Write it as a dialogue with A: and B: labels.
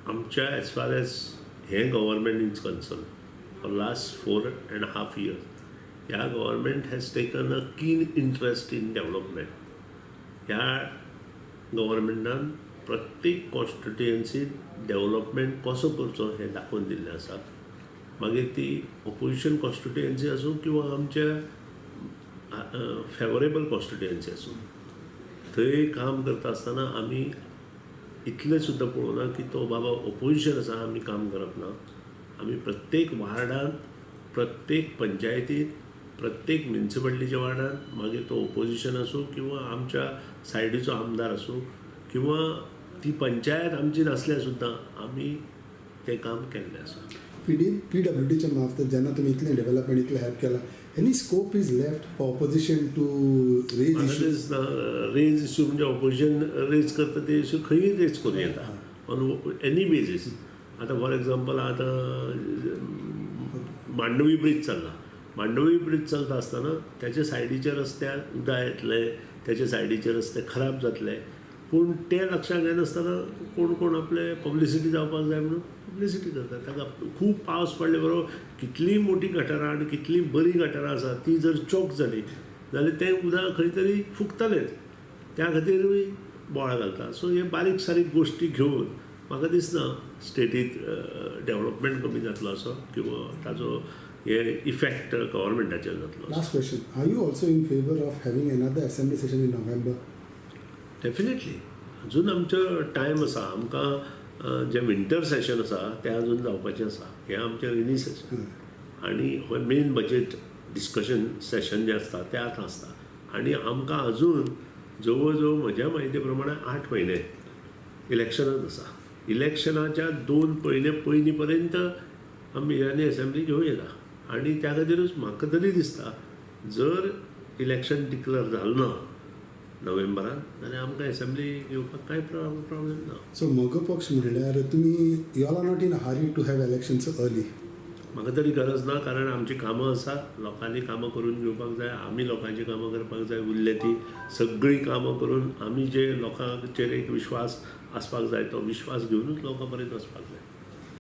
A: आमच्या as far as हें government is concern, for last 4.5 years ह्या government has taken a keen interest in development. ह्या गव्हर्मेंटान प्रत्येक कॉन्स्टिट्युएन्सीत development कसो करचो हें दाखोवन दिल्लें आसा. मागीर ती ओपोजिशन कॉन्स्टिट्युएन्सी आसूं किंवा आमच्या फेवरेबल कॉन्स्टिट्युएन्सी आसूं, थंय काम करता आसतना आमी इतलें सुद्दां पळोवना की तो बाबा ओपोजिशन आसा आमी काम करप ना. आमी प्रत्येक वार्डांत, प्रत्येक पंचायतीत, प्रत्येक म्युनिसिपालिटीच्या वार्डांत, मागीर तो ओपोजिशन आसूं किंवा आमच्या सायडीचो आमदार आसूं किंवा ती पंचायत आमची नासल्यार सुद्दां आमी तें काम केल्लें आसा.
B: पी डब्ल्यू डीच्या मार्फत जेन्ना तुमी इतलें डेव्हलपमेंट, इतलें हेल्प केलां, any scope is left for opposition to raise issues?
A: Raise issue म्हणजे ऑपोजिशन रेज करता ते इश्यू खंयूय रेज करूं येता ऑन एनी बेजीस. आतां फॉर एग्जाम्पल आतां मांडवी ब्रीज चल्ला. मांडवी ब्रीज चलता आसतना त्याच्या सायडीच्या रस्त्यार उदक येतलें, त्याच्या सायडीचे रस्ते खराब जातले, पूण ते लक्षांत घेनासतना कोण कोण आपले पब्लिसिटी जावपाक जाय म्हणून पब्लिसिटी करतात. ताका खूब पावस पडले बरोबर कितलीय मोटी गटारां आनी कितलीय बरीं गटारां आसा ती जर चोक जाली जाल्यार तें उदक खंय तरी फुकतलेंच, त्या खातीरूय बोवाळ घालता. सो हे बारीक सारीक गोश्टी घेवन म्हाका दिसना स्टेटींत डेव्हलपमेंट कमी जातलो असो किंवा ताजो हे इफेक्ट गव्हर्मेंटाचेर जातलो.
B: Last question, are you also in favour of having another assembly session in November?
A: Definitely. अजून आमचो टायम आसा. आमकां जें विंटर सेशन आसा तें अजून जावपाचें आसा. हें आमचें रेनी सेशन आनी हो मेन बजेट डिस्कशन सेशन जें आसता तें आतां आसता आनी आमकां अजून जवळ जवळ म्हज्या म्हायती प्रमाणे 8 म्हयने इलेक्शनांत आसा. इलेक्शनाच्या 2 म्हयने पयलीं पर्यंत आमी आनी एसेंब्ली घेवं येता आनी त्या खातीरूच म्हाका तरी दिसता जर इलेक्शन डिक्लेअर जालें ना नोव्हेंबरान जाल्यार आमकां एसेंब्ली घेवपाक कांय प्रॉब्लेम ना.
B: सो मगो पक्ष म्हणल्यार तुमी you all are not in a hurry to have elections early?
A: म्हाका तरी गरज ना, कारण आमची कामां आसा, लोकांनी कामां करून घेवपाक जाय, आमी लोकांची कामां करपाक जाय. उरले ती सगळीं कामां करून आमी जे लोकांचेर एक विश्वास आसपाक जाय तो विश्वास घेवनूच लोकां पर्यंत वचपाक जाय.